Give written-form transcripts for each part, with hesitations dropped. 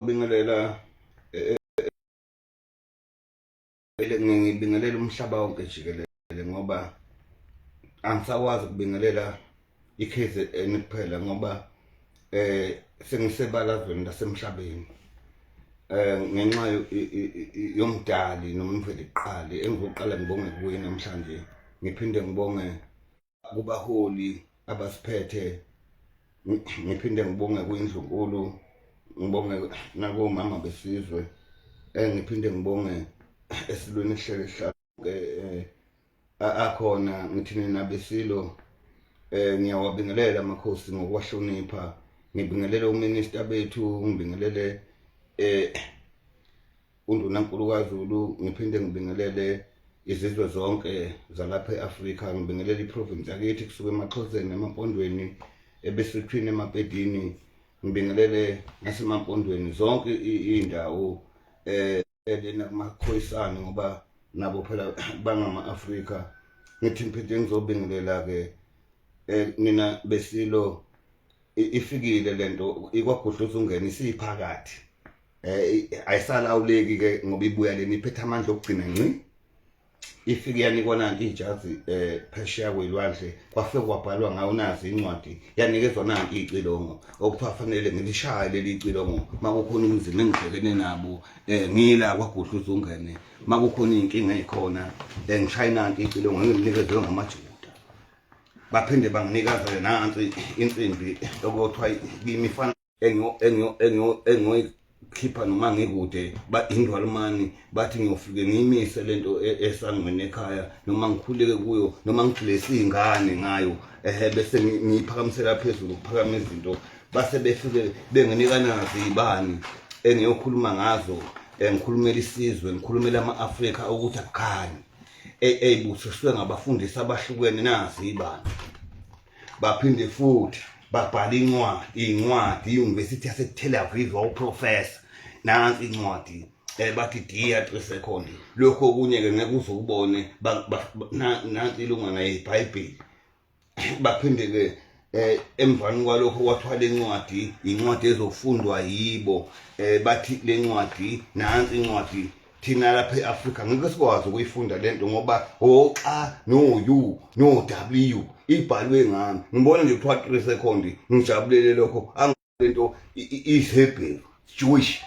Ngibingelela eh, eh, ngibingelela umhlaba wonke jikelele ngoba angisakwazi ukubingelela iKZN kuphela ngoba eh sengisebalazweni lasemhlabeni eh ngenxa yomdali nomveli kuqali engizoqala ngibonge kuye namhlanje ngiphinde ngibonge kubaholi abasiphethe ngiphinde ngibonge kwindlunkulu ngibonge nakomama besizwe eh ngiphinde ngibonge esilweni esihlele sihlale eh akhona ngithi nina besilo eh ngiyawabingelela amakhosi ngokuwahlonipha ngibingelele uminister bethu ngibingelele eh uNdunankulu kaZulu ngiphinde ngibingelele izizwe zonke zalapha e-Afrika ngibingelele iprovince yakithi kusuka emaXhoseni emaMpondweni ebesuthwini emapedini ngibingelele nasemampondweni zonke iy'ndawo eh lena kumakhoyisane ngoba nabo phela bangama-Afrika ngithi ngiphinde ngizobingelela-ke eh nina besilo ifikile lento ikwagudluza ungena isiphakathi eh ayisalawuleki ke ngoba ibuya leni iphethe amandla okugcina ngci ifike yanikwa nanti ijazi eh phesheya kwelwandle kwafike kwabhalwa ngayo nazi incwadi yanikezwa nanti icilongo okuthiwa fanele ngilishaye leli icilongo makukhona umzimba engibhekene nabo eh ngila kwagudluza ungene makukhona inkinga ezikhona eh ngishaye nanti icilongo ngilinikezwe ngamajuda baphinde banginikazele nansi insimbi okuthiwa kimi ifana engiyoyikhipha noma ngikude indwalumani bathi ngiyofike ngiyimise lento e, esangweni ekhaya noma ngikhuleke kuyo noma ngigxilise iy'ngane ngayo ehe bese ngiyiphakamisela phezulu ukuphakama izinto base befike benginika nazi iy'bani engiyokhuluma ngazo ngikhulumela isizwe ngikhulumela ama-afrika ukuthi akukhanye eyibusiswe ngabafundisi abahlukene nazi ibani baphinde futhi babhala incwadi incwadi i-university yase-Tel Aviv wawuprofessor nansi incwadi eh bathi dear 3 second lokho okunye ke ngeke uze ukubone nansi ilungana yeBhayibheli baphinde ke eh emvani kwalokho kwathwala incwadi incwadi ezofundwa yibo eh bathi lencwadi nansi incwadi thina lapha e-Afrika ngeke sikwazi ukuyifunda lento ngoba oxa no U no W ibhalwe ngami ngibona nje kuthiwa 3 second ngijabulele lokho lento iHebheru Jewish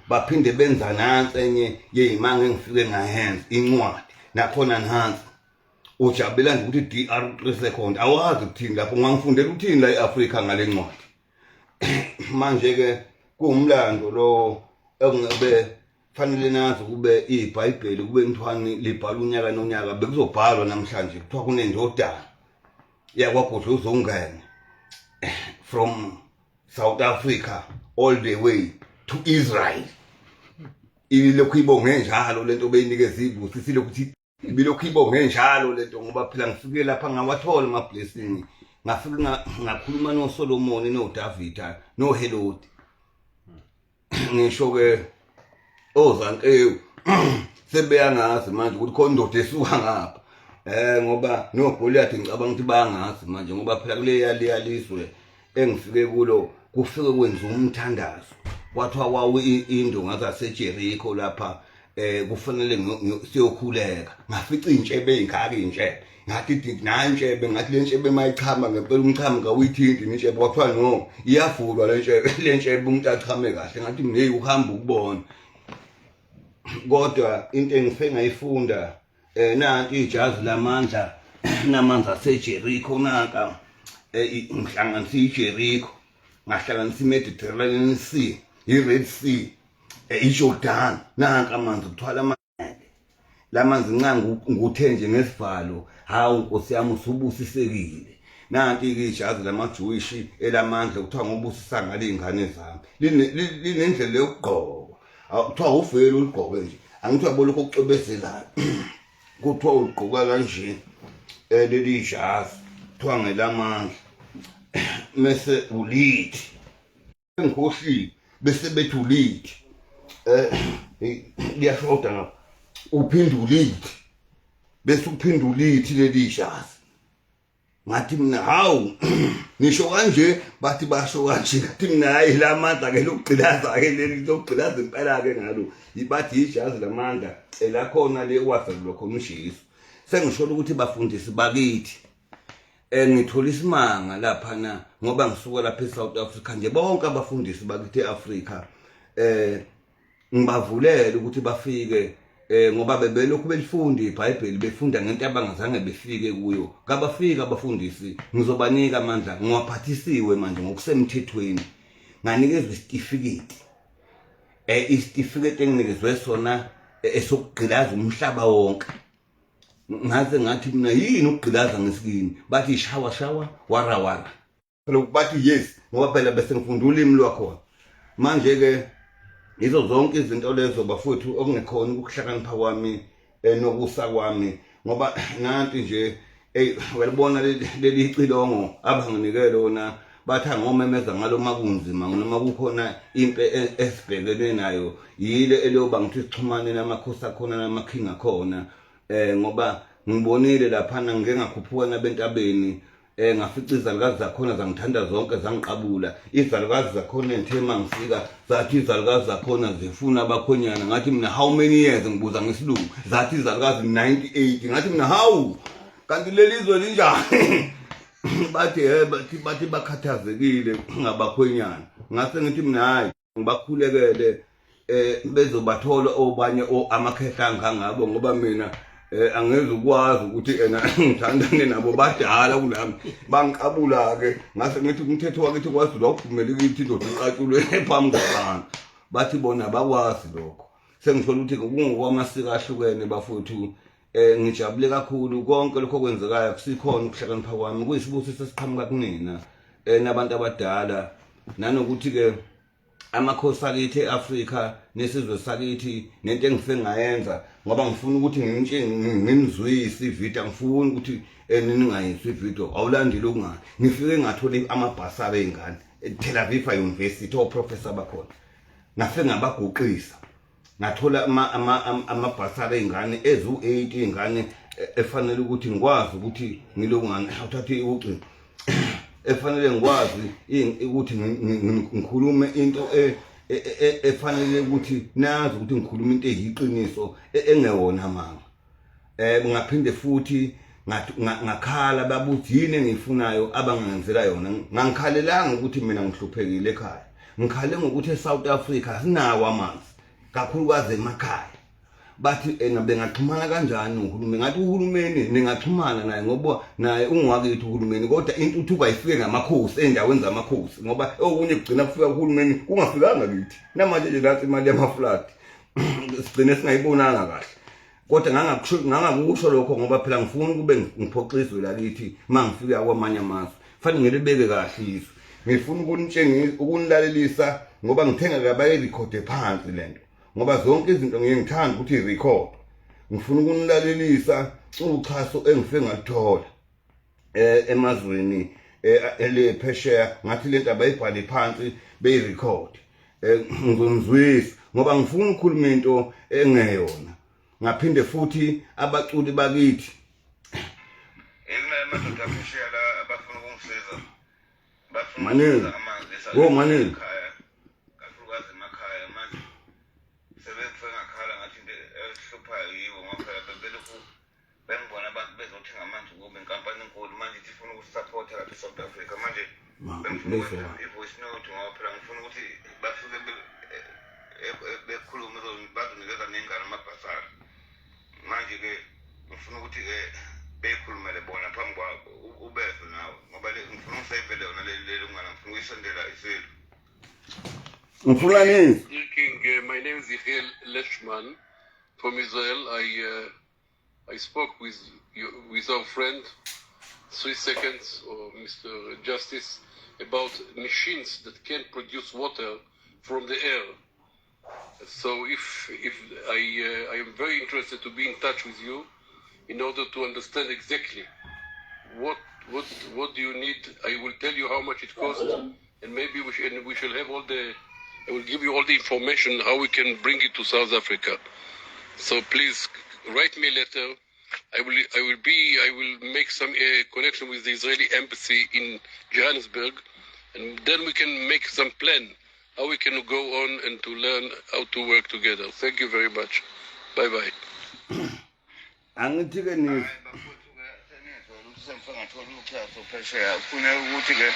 baphinde benza nansi enye yeyimanga engifike ngahands incwadi nakhona nansi ujabulela nje ukuthi DR 3 second awazi ukuthini lapho ungangifundela ukuthini la eAfrika ngale ncwadi manje ke kuwumlando lo ekungebe fanele nazi kube iBhayibheli kube mthwani libhala unyaka nonyaka bekuzobhalwa namhlanje kuthiwa kunendodana yakwagudla uzongena from South Africa all the way to Israel ilokhu ibonge njalo lento beyinikeza ibusi silokhu thi ibilokhu ibonge njalo lento ngoba phela ngifike lapha ngawathola ama blessing ngafike ngakhuluma noSolomon noDavid noHerod ngisho ke ozankewu sebeyangazi manje ukuthi khona indoda esuka ngapha eh ngoba noGoliath ngicabanga ukuthi bayangazi manje ngoba phela kuleya leya lizwe engifike kulo kufike kwenza umthandazo kwathiwa kwawu indonga zaseJericho lapha eh kufanele siyokhuleka ngafica intshebe ezingaka intshebe ngathi did nantshebe ngathi le ntshebe mayichama ngempela umchamo kawuyithinti intshebe kwathiwa no iyavulwa le ntshebe le ntshebe umuntu achame kahle ngathi hey uhamba ukubona kodwa into engifike ngayifunda eh nanti ijazi lamandla namanzi aseJericho naka eh, ngihlanganisa iJericho ngahlanganisa iMediterranean Sea iRed Sea eh, iJordan nanka amanzi kuthwala lamanzi nca nguthe nje ngesivalo hawu nkosi yami usubusisekile nanti ke ijazi lamaJewish elamandla kuthiwa ngobusisa ngale ingane zami linendlela yokugqoka kuthiwa uvele uligqoke nje angithi uyabona lokho okucwebezelayo kuthiwa uligqoka kanje eh, leli jazi kuthiwa ngelamandla mese ulithi ngikhohliwe bese bethi ulithi eh liyashoda ngapha uphinda ulithi bese uphinda ulithi leli jazi Ngathi mina, hawu, ngisho kanje, bathi basho kanje. Ngathi mina, hayi, la mandla ke lokugqilaza ke leli, lokugqilaza impela ke ngalo. Bathi ijazi lamandla elakhona le wazalelwa khona uJesu. Sengisho ukuthi bafundisi bakithi, ngithola isimanga lapha na, ngoba ngisuka lapha eSouth Africa nje, bonke abafundisi bakithi eAfrica ngibavulele ukuthi bafike, ngoba bebelokhu belifunda iBhayibheli, befunda ngento abangazange befike kuyo. Kabafika abafundisi, ngizobanika amandla. Ngiwaphathisiwe manje ngokusemthethweni, nganikezwa isitifiketi, isitifiketi enginikezwe sona esokugqilaza umhlaba wonke. Ngaze ngathi mina, yini ukugqilaza ngesikini? Bathi shawa shawa, wara wara. Phela bathi yes, ngoba phela bese ngifunda ulimi lwakhona manje ke. Yizo zonke izinto lezo, bafowethu, okungekhona ukuhlakanipha kwami nokusa kwami, ngoba nanti nje, ey, uyalibona leli cilongo abanginike lona. Bathi angomemeza ngalo makunzima noma kukhona impe esibhekene nayo, yile eloba ngithi sixhumane namakhosi akhona nama-king akhona, ngoba ngibonile laphana, ngike ngakhuphuka nabentabeni, ngafica izalukazi zakhona zangithanda zonke, zangiqabula izalukazi zakhona. Engithe mangifika, zathi izalukazi zakhona zifuna abakhonyana. Ngathi mina, how many years? Ngibuza ngesilungu. Zathi izalukazi 98. Ngathi mina, hawu, kanti leli zwe linjani? Bathi bathi bakhathazekile ngabakhwenyana. Ngase ngithi mina, hayi, ngibakhulekele, bezobathola obanye amakhehla angangabo, ngoba mina angizukwazi ukuthi ena ngithandane nabo, badala kunami. Bangiqabula ke. Ngase ngithi umthetho wakithi kwaZulu awuvumeli kithi indoda iqatshulwe phambi kwabantu. Bathi bona abakwazi lokho. Sengithola ukuthi kungokwamasiko ahlukene, bafowethu. Ngijabule kakhulu. Konke lokho okwenzekayo kusikhona ukuhlakanipha kwami, kuyisibusiso esiqhamuka kunina nabantu abadala, nanokuthi ke amakhosi akithi eAfrika nesizwe sakithi. Nento engifike ngayenza, ngoba ngifuna ukuthi nginizwise ividiyo, angifuni ukuthi ningayizwa ividiyo, awulandile okungani. Ngifike ngathola amabhasari ey'ngane eTel Aviv University, oprofessor bakhona, ngafike ngabaguqisa, ngathola amabhasari ey'ngane eziwu-8, iy'ngane efanele ukuthi ngikwazi ukuthi ngilokungani, awuthathe ucingo, efanele ngikwazi ukuthi ngikhulume into efanele ukuthi nazi ukuthi ngikhuluma into eyiqiniso, engewona amanga. Ngaphinde futhi ngakhala, babuthi yini engiyifunayo abangangenzela yona. Ngangikhalelanga ukuthi mina ngihluphekile ekhaya, ngikhale ngokuthi eSouth Africa sinawo amanzi, kakhulukazi emakhaya. Bathi ena bengaxhumana kanjani nohulumeni? Ngathi uhulumeni ningaxhumana naye, ngoba naye ungowakithi uhulumeni, kodwa intuthuko ayifike ngamakhosi ey'ndaweni zamakhosi, ngoba okunye kugcina kufika kuhulumeni kungafikanga kithi. Namanje nje nansi imali yama-flood, sigcine singayibonanga kahle. Kodwa ngangakusho lokho ngoba phela ngifuna ukube ngiphoxa izwe lakithi. Uma ngifika kwamanye amazwe fanele ngilibeke kahle izwe. Ngifuna ukunitshengisa, ukunilalelisa, ngoba ngithenga kabayirekhode phansi lento, ngoba zonke izinto ngiye ngithanda ukuthi irekhod. Ngifuna ukunilalelisa uxhaso engifike ngaluthola emazweni ele phesheya. Ngathi lento abayibhale phansi, beyirekhod, ngizonizwisa, ngoba ngifuna ukukhuluma into engeyona. Ngaphinde futhi abaculi bakithi Madoda aphesheya la abafuna ukungisiza, bafuna Maningi. ukusiza amanzi Wo, maningi. ekhaya, kakhulukazi emakhaya. Manje sebengifike ngakhala, ngathi into ehluphayo yibo, ngoba phela bebelokhu bengibona abantu bezothenga amanzi kubo. Inkampani enkulu manje ithi ifuna ukusisaphotha lapha e-South Africa manje. Bengifuna lezo. ukwenza i-voice note, ngoba phela ngifuna ukuthi bafike bekhulume, bazonikeza ney'ngane amabhasari. Manje-ke ngifuna ukuthi-ke beyikhulumele bona phambi kwakho, ubezwe nawe, ngoba ngifuna ungisayivele yona leli ngane, ngifuna ukuyisendela isilo. Ngifuna nizwe. Dear King, my name is Yechiel Leshman from Israel. I spoke with you, with our friend 3 seconds or Mr. Justice about machines that can produce water from the air. So if I am very interested to be in touch with you in order to understand exactly what do you need. I will tell you how much it costs, and maybe we shall have all the I will give you all the information how we can bring it to South Africa. So please write me a letter. I will make some connection with the Israeli embassy in Johannesburg, and then we can make some plan how we can go on and to learn how to work together. Thank you very much. Bye bye. Angithi-ke ni Hayi bafowethu-ke, senizwa ukuthi sengifike ngathola uxhaso phesheya. Kufuneka ukuthi-ke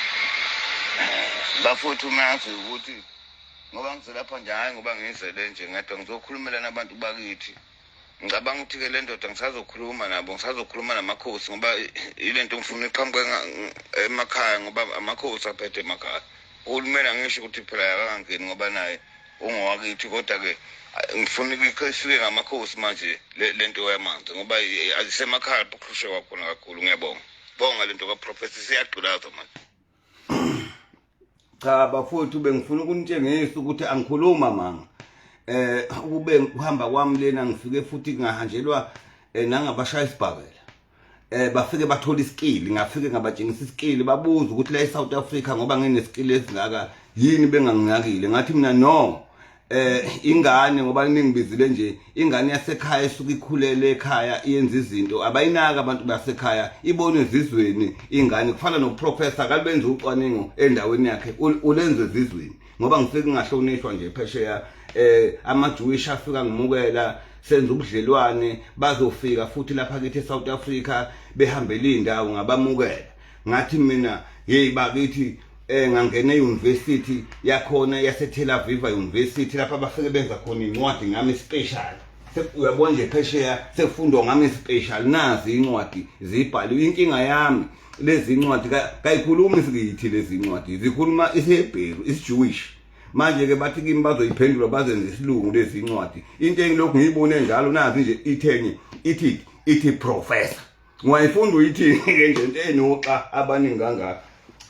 bafowethu nazi ukuthi ngoba ngizelapha nje, hhayi ngoba ngizele nje ngedwa, ngizokhulumela nabantu bakithi. Ngicabanga ukuthi-ke le ndoda ngisazokhuluma nabo, ngisazokhuluma namakhosi, ngoba ile nto ngifuna iqhamuke emakhaya, ngoba amakhosi aphethe emakhaya. Uhulumeni angisho ukuthi phela akangangeni ngoba naye ungowakithi, kodwa-ke ngifuna ifike ngamakhosi manje le nto yamanzi, ngoba isemakhaya lapho kuhlushekwa khona kakhulu. Ngiyabonga, bonga le nto kaprofessor, siyagqilaza manje. Cha bafowethu, bengifuna ukunitshengisa ukuthi angikhuluma manga. Ukube kuhamba kwami lena, ngifike futhi ngahanjelwa nangabashaya isibhakela. Bafike bathola iskill, ngafike ngabatshengisa iskill, babuza ukuthi la eSouth Africa ngoba ngineskill esingaka yini benganginakile. Ngathi mina no, ingane ngoba ningibizile nje, ingane yasekhaya esuka ikhulele ekhaya iyenza izinto abayinaka abantu basekhaya, ibone ezizweni ingane. Kufana noprofessor kalibenza ucwaningo endaweni yakhe, ulenze ezizweni, ngoba ngifike ngingahlonishwa nje phesheya. Ama-Jewish afika ngimukela, senza ubudlelwane, bazofika futhi lapha kithi eSouth Africa behambela indawo, ngabamukela. Ngathi mina hey bakithi, ngangena e-university yakhona yase Tel Aviv University, lapha bafike benza khona incwadi ngami special. Uyabona nje phesheya sekufundwa ngami special, nazi incwadi zibhaliwe. Inkinga yami lezi incwadi kayikhulumi sikithi, lezi incwadi zikhuluma isiHebheru, isiJewish. Manje ke bathi kimi bazoyiphendula bazenze isilungu lezi incwadi. Into engilokhu ngiyibone njalo, nazi nje ithenye ithi professor, ungayifunda uyithini ke nje into enoxa abaningi kangaka.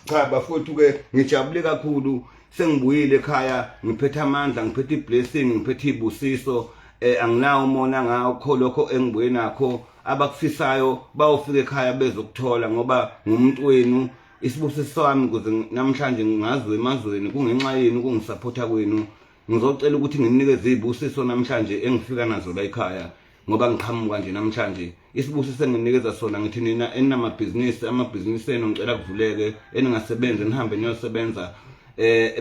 Cha bafowethu ke, ngijabule kakhulu, sengibuyile ekhaya ngiphethe amandla, ngiphethe iblessing, ngiphethe ibusiso. Anginawo umona ngakho lokho engibuye nakho. Abakufisayo bawufika ekhaya bezokuthola, ngoba ngumuntu wenu. Isibusiso sami ukuze namhlanje ngingazwe emazweni kungenxa yenu, kungisupporta kwenu. Ngizocela ukuthi nginikeze izibusiso namhlanje engifika nazo la ekhaya, ngoba ngiqhamuka nje namhlanje. Isibusiso enginikeza sona, ngithi nina eninamabhizinisi, amabhizinisi enu ngicela kuvuleke, eningasebenzi nihambe niyosebenza,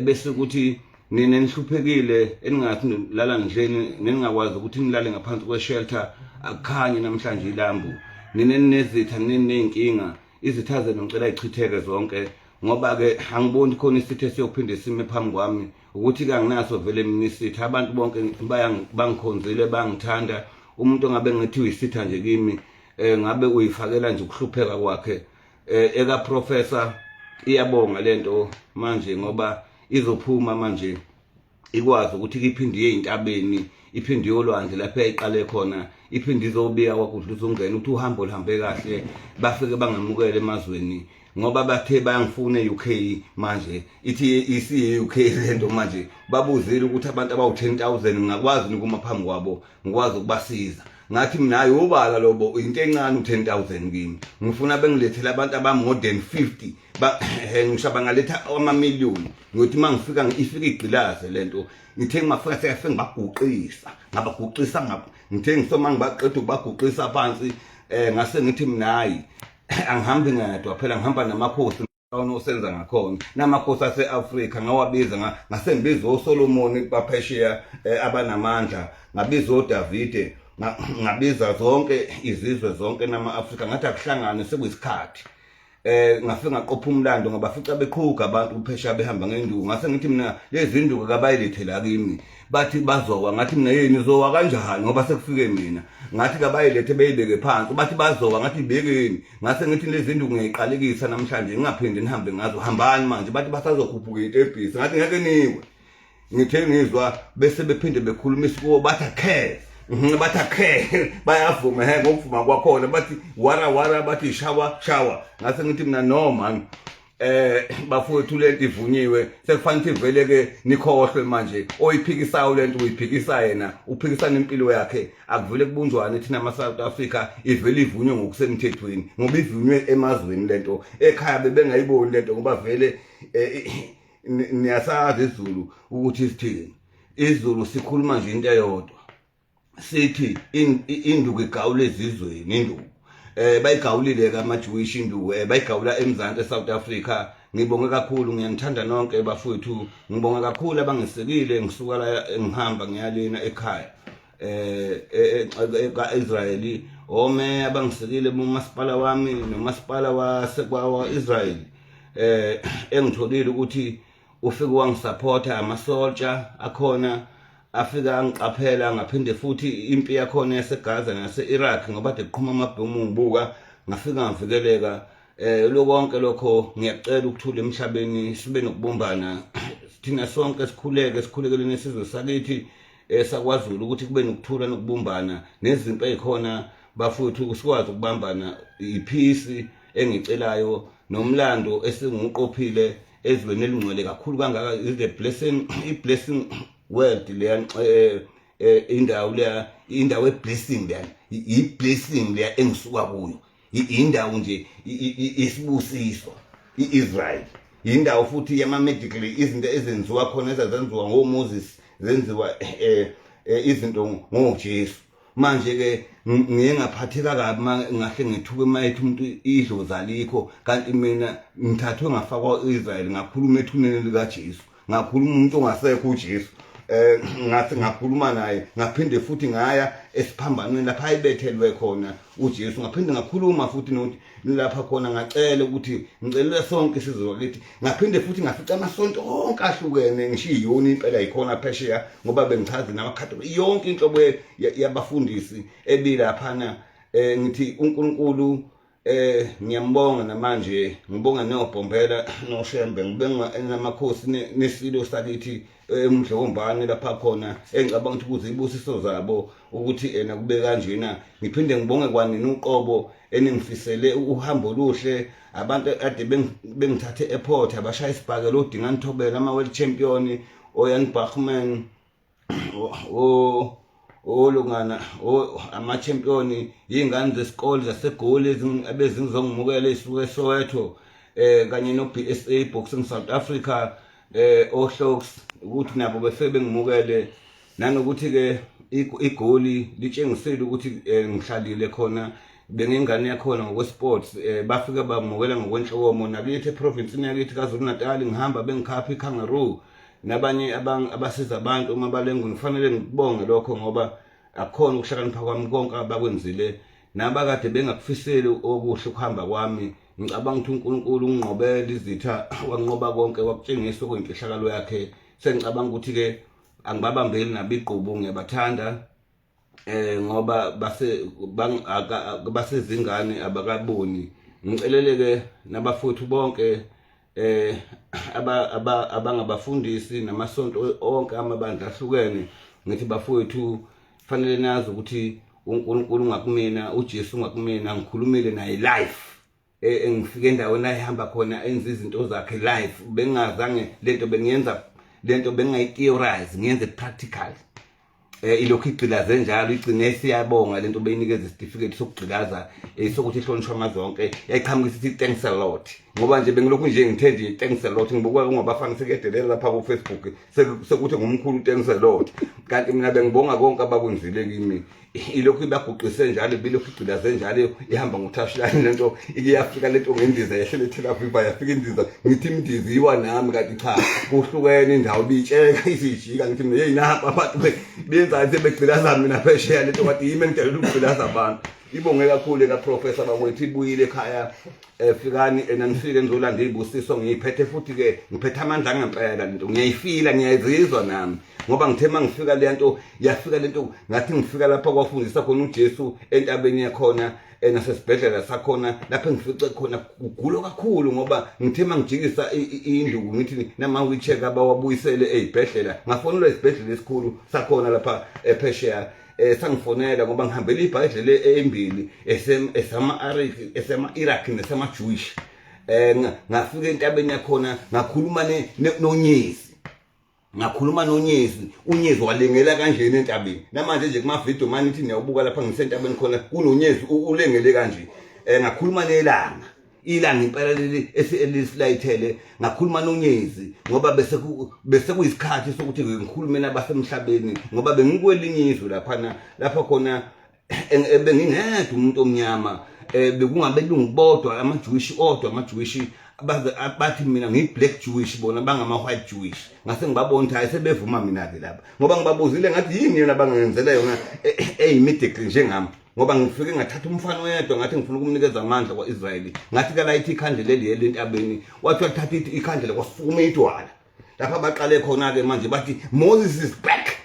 bese ukuthi nina enihluphekile eningathi nilala ndleni, neningakwazi ukuthi nilale ngaphansi kweshelter, akukhanye namhlanje ilambu. Nina eninezitha, niney'nkinga, izitha zenu ngicela ichitheke zonke, ngoba-ke angiboni khona isitha esiyophinde sime phambi kwami. Ukuthi-ke anginaso vele mina isitha, abantu bonke bangikhonzile, bangithanda. Umuntu ongabe ngithi uyisitha nje kimi, ngabe uyifakela nje ukuhlupheka kwakhe. Eka professor iyabonga lento manje, ngoba izophuma manje ikwazi ukuthi iphinde iye entabeni, iphinde iyolwandle lapho yayiqale khona, iphinde izobika kwakudla uzongena ukuthi uhambo luhambe kahle, bafike bangamukele emazweni, ngoba bathe bayangifuna e-UK. Manje ithi isiye-UK lento manje, babuzile ukuthi abantu abawu-10,000 ngingakwazi ukuma phambi kwabo ngikwazi ukubasiza. Ngathi mina hayi, ubala lobo into encane u-10,000 kimi, ngifuna bengilethele abantu aba-more than 50, ngisho bangaletha amamiliyoni. Ngiyothi uma ngifika ifike igqilaze lento. Ngithe ngimafika seyafike ngibaguqisa, ngabaguqisa, ngithe ngisoma ngibaqeda ukubaguqisa phansi, ngase ngithi mina hayi, angihambi ngedwa phela, ngihamba namakhosi onosenza ngakhona, namakhosi ase-Afrika ngawabiza, ngase ngibiza oSolomoni baphesheya abanamandla, ngabiza oDavide, ngabiza zonke izizwe zonke nama-Afrika, ngathi akuhlangane, sekuyisikhathi. Ngafike ngaqopha umlando, ngabafica beqhuga abantu phesheya behamba ngenduku. Ngase ngithi mina lezi nduku kabayilethe la kimi. Bathi bazowa. Ngathi mina yini, uzowa kanjani ngoba sekufike mina? Ngathi kabayilethe beyibeke phansi. Bathi bazowa. Ngathi ibekeni. Ngase ngithi lezi nduku ngiyayiqalekisa namhlanje, ngingaphinde nihambe ngazo, hambani manje. Bathi basazokhuphuka itebhisi. Ngathi ngeke niwe. Ngithe ngizwa bese bephinde bekhuluma isikuwo, bathi akhe, bathi akhe, bayavuma he ngokuvuma kwakhona, bathi wara wara, bathi shawa shawa. Ngase ngithi mina no man, bafowethu, lento ivunyiwe, sekufanele ukuthi vele ke nikhohlwe manje. Oyiphikisayo lento uyiphikisa yena, uphikisana impilo yakhe. Akuvele kubunjwane thina ama South Africa, ivele ivunywe ngokusemthethweni, ngoba ivunywe emazweni lento, ekhaya bebengayiboni lento, ngoba vele niyasazi isiZulu ukuthi isithini. isiZulu sikhuluma nje into eyodwa. Sithi induku igawula ezizweni, induku bayigawulile ke ama-Jewish induku, bayigawula eMzansi, eSouth Africa. Ngibonge kakhulu, ngiyanithanda nonke bafowethu. Ngibonga kakhulu abangisekile ngisuka la ngihamba ngiyalena ekhaya ka-Israyeli, ome abangisekile mumasipala wami nomasipala wasekwa-Israyeli, engitholile ukuthi ufike wangisupporta, amasoltsha akhona afika angiqaphela. Ngaphinde futhi impi yakhona yaseGaza nase-Iraq, ngoba kade kuqhuma amabhomu, ngibuka, ngafika ngavikeleka. Lokonke lokho, ngiyacela ukuthula emhlabeni, sibe nokubumbana thina sonke, sikhuleke, sikhulekeleni isizwe sakithi sakwaZulu ukuthi kube nokuthula nokubumbana nezimpi ezikhona bafowethu, sikwazi ukubambana. Ipeace engicelayo nomlando esinguqophile ezweni elingcwele kakhulu kangaka is the blessing, i-blessing world leya, indawo leya, indawo e-blessing leya, i-blessing leya engisuka kuyo, indawo nje isibusiso i-Israel, indawo futhi yama-medical, izinto ezenziwa khona ezazenziwa ngoMoses zenziwa izinto ngoJesu. Manje ke ngiye ngaphatheka kabi ngahle ngethuke mayethi umuntu idlozi alikho, kanti mina ngithathwe ngafakwa u-Israel, ngakhuluma ethuneni likaJesu, ngakhuluma umuntu ongasekho uJesu, ngathi ngakhuluma naye. Ngaphinde futhi ngaya esiphambanweni lapha ayibethelwe khona uJesu, ngaphinde ngakhuluma futhi nokuthi lapha khona ngacela ukuthi ngicelela sonke isizwe wakithi. Ngaphinde futhi ngafica amasonto onke ahlukene, ngisho iyoni impela yikhona phesheya, ngoba bengichaze namakhatholika, yonke inhlobo yabafundisi ebilaphana. Ngithi uNkulunkulu ngiyambonga namanje, ngibonga noBhombela noShembe, ngibonga namakhosi nesilo sakithi eMdlokombane lapha khona, engicabanga ukuthi kuze ibusiso zabo ukuthi ena kube kanjena. Ngiphinde ngibonge kwanini uqobo eningifisele uhambo oluhle, abantu ade bengithathe airport, abashaya isibhakela, odinga nithobela, ama-world champion oYan Bachman, o olungana ama-champion, iy'ngane zesikole zaseGoli ebezingizongimukela ey'suka eSoweto, kanye no-BSA, Boxing South Africa, oHlox, ukuthi nabo befike bengimukele, nanokuthi-ke iGoli litshengisile ukuthi ngihlalile khona, bengengane yakhona ngokwe-sports, bafike bamukela ngokwenhlokomo. Nakithi eprovinsini yakithi KwaZulu Natal, ngihamba bengikhapha i-kangaroo nabanye abasiza abantu uma balenguni. Kufanele ngikubonge lokho ngoba akukhona ukuhlakanipha kwami konke abakwenzile, nabakade bengakufiseli okuhle ukuhamba kwami. Ngicabanga ukuthi uNkulunkulu unqobele izitha, wanqoba konke, wakutshengisa okuyimfihlakalo yakhe. Sengicabanga ukuthi-ke angibabambeli nabo igqubu, ngiyabathanda ngoba base basezingane abakaboni. Ngicelele-ke nabafowethu bonke aba abangabafundisi namasonto onke, amabandla ahlukene, ngithi bafowethu, fanele nazi ukuthi uNkulunkulu ungakumina, uJesu ungakumina. Ngikhulumile naye live, engifike endaweni ayihamba khona enza izinto zakhe live. Bengingazange lento bengiyenza, lento bengingayi-theorize, ngiyenze practical. Ilokhu igqilaze njalo, igcine siyabonga lento, beyinikeza isitifiketi sokugqilaza, sokuthi ihlonishwa amazwe onke. Yayiqhamuka isithi thanks a lot, ngoba nje bengilokhu nje ngithe nje thanks a lot, ngibuka kungabafana sekuyedelela lapha ku-Facebook, sekuthi ngumkhulu thanks a lot, kanti mina bengibonga konke abakwenzile kimi. Ilokhu ibaguqise njalo, bilokhu igqilaze njalo, ihamba ngo-touchline lento, ike yafika lento ngendiza, yehlele eTel Aviv, yafika indiza. Ngithi imdiza iwa nami, kanti cha, kuhlukene indawo, ibitsheka isijika. Ngithi mina, hey, napa abantu benzani sebegqilaza mina phesheya lento, kanti yimi engidalele ukugqilaza abantu. Ibonge kakhulu kaprofessor bakwethu, ibuyile ekhaya. Fikani ena nifike nizolanda izibusiso. Ngiyiphethe futhi ke, ngiphethe amandla ngempela lento, ngiyayifila, ngiyayizizwa nami, ngoba ngithe mangifika le nto yafika lento, ngathi ngifika lapha kwafundisa khona uJesu entabeni yakhona, nasesibhedlela sakhona lapho engifice khona kugulwa kakhulu, ngoba ngithe mangijikisa induku ngithi nama-wheelchair abawabuyisele ey'bhedlela, ngafonelwa isibhedlela esikhulu sakhona lapha ephesheya, sangifonela ngoba ngihambela ibhayidlela embili, esama Iraq nesama Jewish. Ngafika entabeni yakhona, ngakhuluma nonyezi, ngakhuluma nonyezi, unyezi walengela kanjena entabeni. Namanje nje kuma-video mani ithi niyawubuka lapha ngisentabeni khona, kunonyezi ulengele kanje. Ngakhuluma nelanga. Ilanga impela leli elisilayithele. Ngakhuluma nonyezi ngoba bese bese kuyisikhathi sokuthi ngikhulume nabasemhlabeni, ngoba bengikwelinye izwe laphana lapha khona bengingedwa umuntu omnyama, bekungabelungu bodwa, ama-Jewish odwa, ama-Jewish baze bathi mina ngiyi-black Jewish, bona bangama-white Jewish. Ngase ngibabona ukuthi hayi, sebevuma mina-ke lapha, ngoba ngibabuzile ngathi yini yona bangenzela yona eyi-medical njengami, ngoba ngifike ngathatha umfana oyedwa, ngathi ngifuna ukumnikeza amandla kwa-Israyeli, ngathi kalayithi ikhandlela eliyela entabeni. Wathi uyalithatha ikhandlela, kwasukuma idwala lapha baqale khona-ke manje bathi, "Moses is back."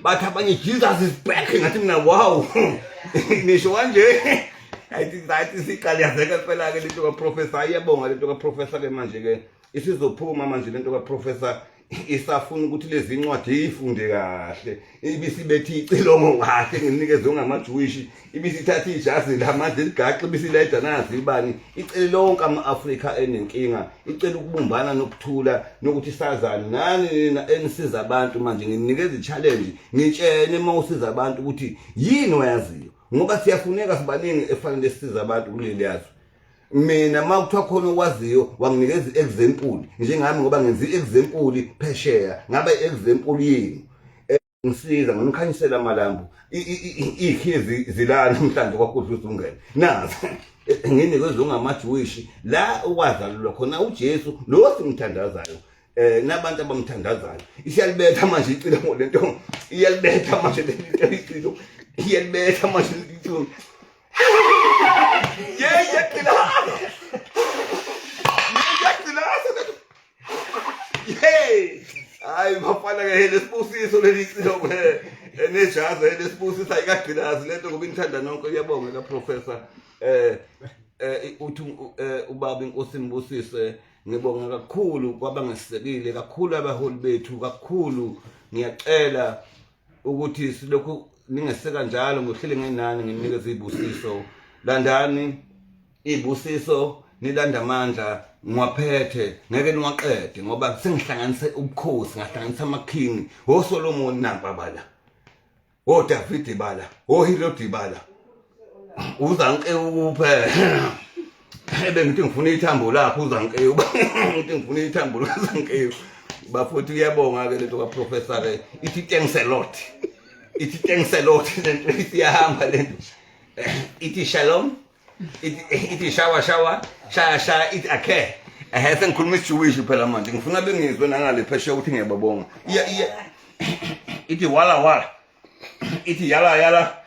Bathi abanye, "Jesus is back." Ngathi mina, "Wow, nisho kanje." Ayithi zathi siqale yazeka phela-ke lento kaprofessor. Iyabonga lento kaprofessor-ke. Manje-ke isizophuma manje lento kaprofessor, isafuna ukuthi lezi incwadi iyifunde kahle, ibisibethi icilongo kahle nginikezwe ngamaJewish, ibisithatha ijazi lamandla eligaxe, ibisilayida nazi ibani, icele lonke ama-Afrika enenkinga, icele ukubumbana nokuthula nokuthi sazane nani nina enisiza abantu. Manje nginikeza i-challenge, ngitshene uma usiza abantu ukuthi yini oyaziyo, ngoba siyafuneka, sibaningi efanele sisize abantu kuleli yazwe. Mina uma kuthiwa khona okwaziyo, wanginikeza i-example njengami, ngoba ngenza i-example phesheya, ngabe i-example yini ngisiza ngimkhanyisela amalambu, iy'khiye zilana namhlanje kwakudla ungene nazi nginikeze ungamaJewish la okwazalelwa khona uJesu lo simthandazayo nabantu abamthandazayo. Isiyalibetha manje icilongo lento, iyalibetha manje lento icilo, iyalibetha manje icilo. Yeah, iyaqilasa, iyaqilasa. Hey, hayi bafana ke, lesibusiso leli cilongo nejazi lesibusiso, ayikagqilazi lento ngoba inithanda nonke. Iyabonga ka professor, uthi ubaba inkosi imbusise. Ngibonga kakhulu kwabangesekile kakhulu, abaholi bethu kakhulu. Ngiyacela ukuthi silokhu ningeseka njalo, ngihlele ngenani, nginikeze izibusiso. Landani izibusiso, nilanda amandla, ngiwaphethe, ngeke niwaqede, ngoba sengihlanganise ubukhosi, ngahlanganisa amaking oSolomon nampa bala, oDavid bala, oHerod bala, uzanke ukuphe ebe ngithi ngifuna ithambo lakho, uzanke ngithi ngifuna ithambo lakazanke bafuthi. Uyabonga ke lento kaprofessor ke, ithi thanks a lot, ithi thanks a lot lento, isiyahamba lento, ithi shalom, ithi shawa shawa, shaya shaya, ithi akhe sengikhuluma isiJewish phela manje, ngifuna bengizwe nangale phesheya ukuthi ngiyababonga. Iya iya, ithi wala wala, ithi yala yala.